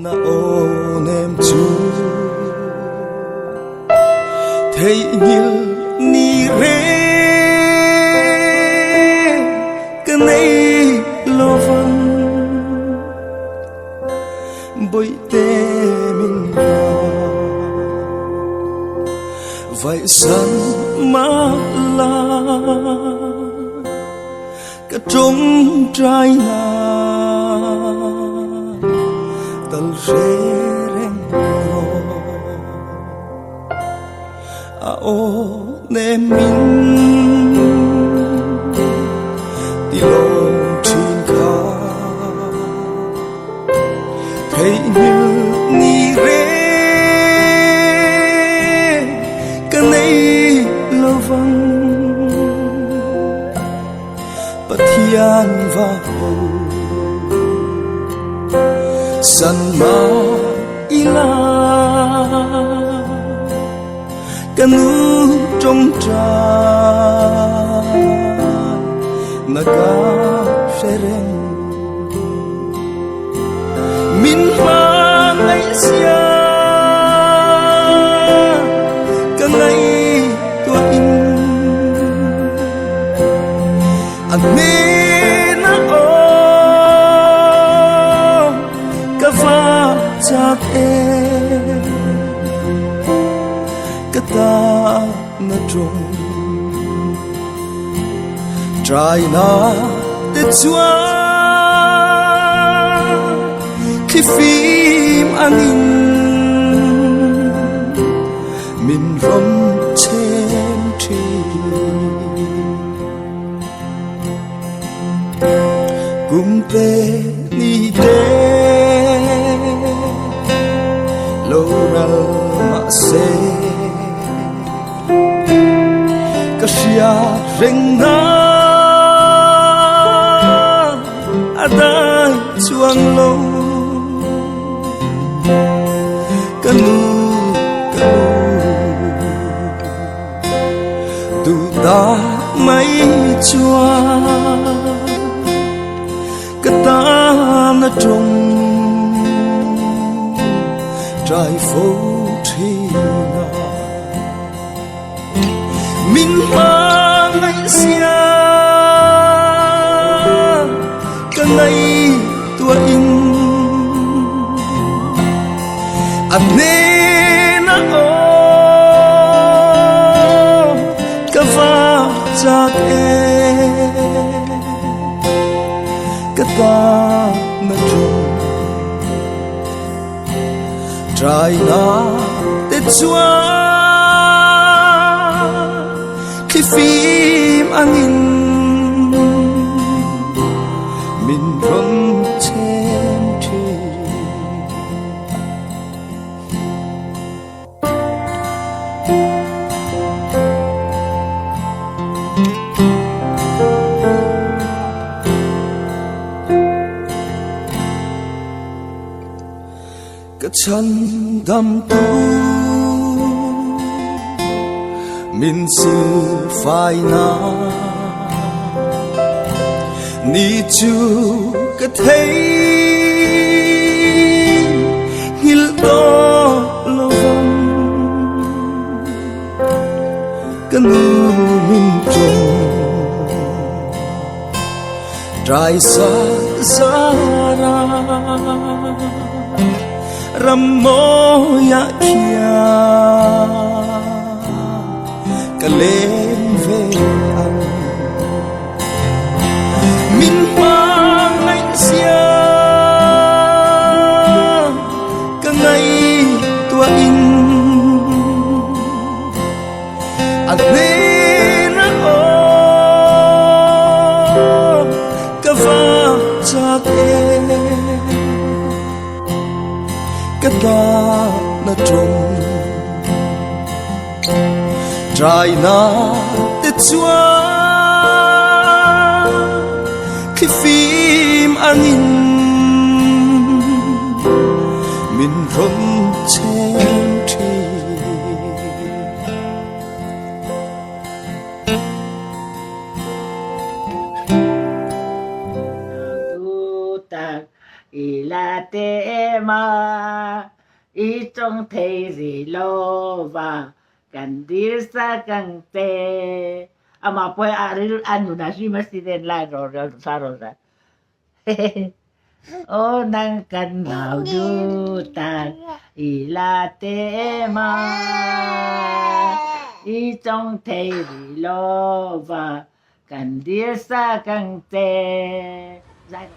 Na aw nem chu theihnghilh ni reng ka nei lovang bawihte min va vaihsan mah la ka tawngtai na tal hre reng rawh a aw nem min ti lawm thin kha theihnghilh ni reng ka nei lovang. Pathian va ho san ma ila ka nu trong trai na ka hre reng min hmangaih sia ka ngaihtuah in A hnenah aw ka va chak em ka ta na ṭawng trai na te chuan thlifim angin min rawn chhem ṭhin. Kum te ni te lo ral mah se ka hria reng na a dai chuang lo ka nu ka nu duh ta mai chuan ka tan a tawng trai fo thin a min hmangaih sia ka ngaihtuah in a hnenah aw ka va chak em ka tan a ṭawng trai na te chuan thlifim angin min rawn chhem ṭhin. Ka chhandam tu min silfai na ni chu ka thei nghilh tawh lovang ka nu min ṭawng Trai sa zara ram mawiah khian ka leng ve ang min hmangaih zia ka ngaihtuah in A hnenah aw ka va chak em ka tan a tawng trai na te chuan thlifim angin min rawn chhem thin. Tu tak i la te ma i tawng thei rih lo va kan dil sak ang che. Amah pawh a ril a nun a hlim a si nen lai rawh rawh sa rawh sa. Aw nang kan nau duh tak i la te ma i tawng thei rih lo va Kan dil sak ang che. Zai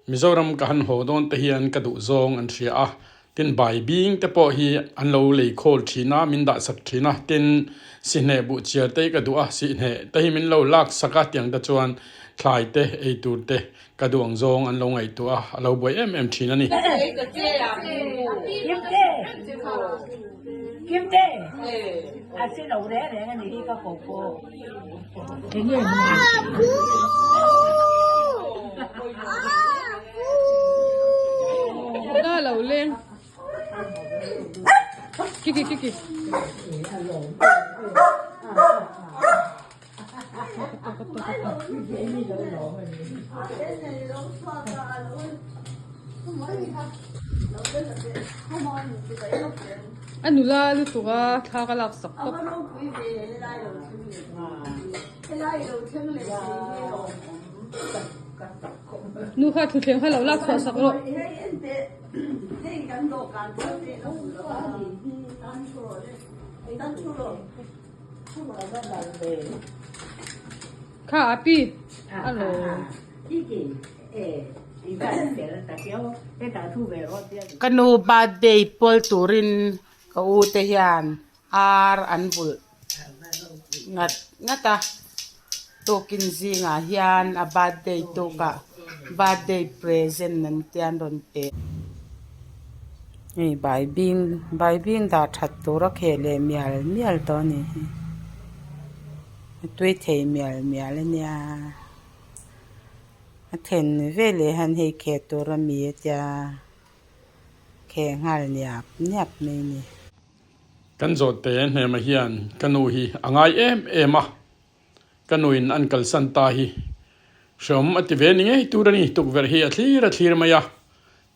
Mizoram ka han haw dawn te hian ka duh zawng an hria a, tin bai bing te pawh hi an lo lei khawl thin a, min dah sak thin a, tin sihneh buh chiar te hi ka duh a, sihneh te hi min lo lak sak a tiang te chuan thlai te ei tur te ka duh ang zawng an lo ngaihtuah a, a lo buai em em thin a ni. A nula lutuk a thla ka lak sak tawp. Nu kha thuthleng kha lo lak chhuah sak rawh. Kha a pi a lo. Ka nu birthday pawl turin ka u te hian ar an vulh ngat ngat a, tukin zingah hian a birthday tukah birthday present an tia an rawn pe. Hei baibing baibing dah that tur a kheh leh mial mial tawh a ni hi a tui thei mial mial a nia a then veleh hian hei kheh tur a mi a tia kheh nghal niap niap mai a ni. Kan zawhte hnema hian ka nu hi a ngai em em a, ka nuin an kalsan ta hi hreawm a ti ve ni ngei tur a ni, tukverh hi a thlir a thlir mai a,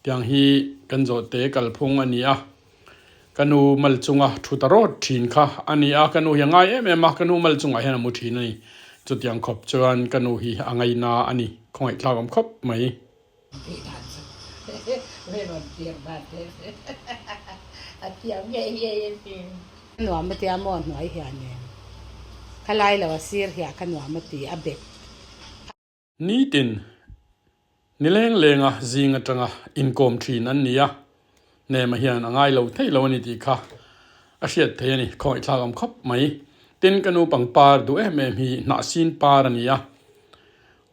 tiang hi kan zawhte kalphung a ni a, ka nu mal chunga thu ta rawt thin kha a ni a, ka nu hi a ngai em em a, ka nu mal chungah hian a mu thin a ni, chutiang khawp chuan ka nu hi a ngaina a ni, khawngaihthlak awm khawp mai. Nuam a tia maw hnuai hian em? Khalai lo a sir hiah kha nuam a ti a bek. Nitin, nileng lenga zing atanga inkawm thin an ni a, Nema hian a ngai lo thei lo a ni tih kha a hriat thei a ni, khawngaihthlak awm khawp mai. Tin, ka nu pangpar duh em em hi hnahsin par a ni a,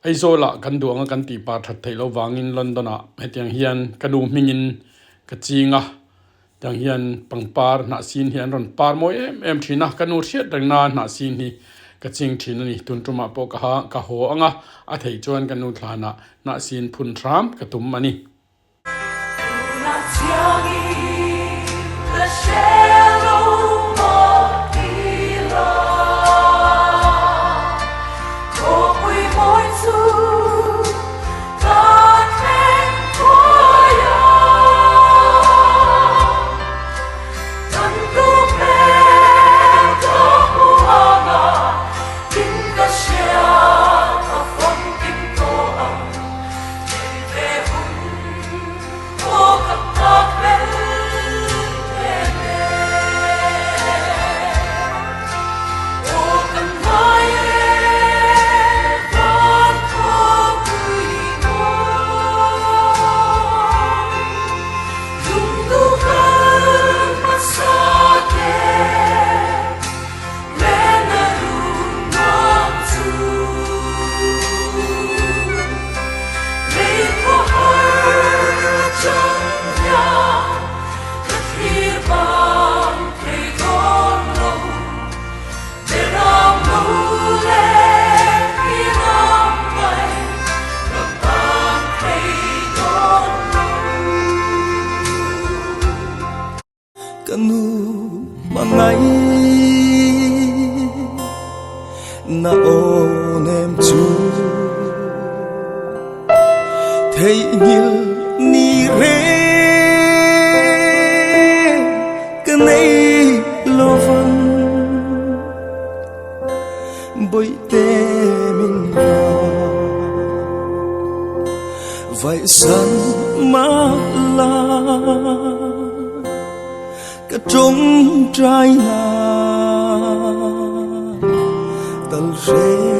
Aizawlah kan duh anga kan tih par that theih loh vangin London-ah hetiang hian ka nu hmingin ka ching a, tiang hian pangpar hnahsin hi an rawn par mawi em em thin a, ka nu hriat reng na hnahsin hi ka ching thin a ni. Tun tumah pawh ka ha ka haw ang a, a theih chuan ka nu thlanah hnahsin phun hram ka tum a ni. Ka nu hmangaih na aw nem chu theihnghilh ni reng ka nei lo vang bawihte min va vaihsan mah la ka tawngtai na tal hreh.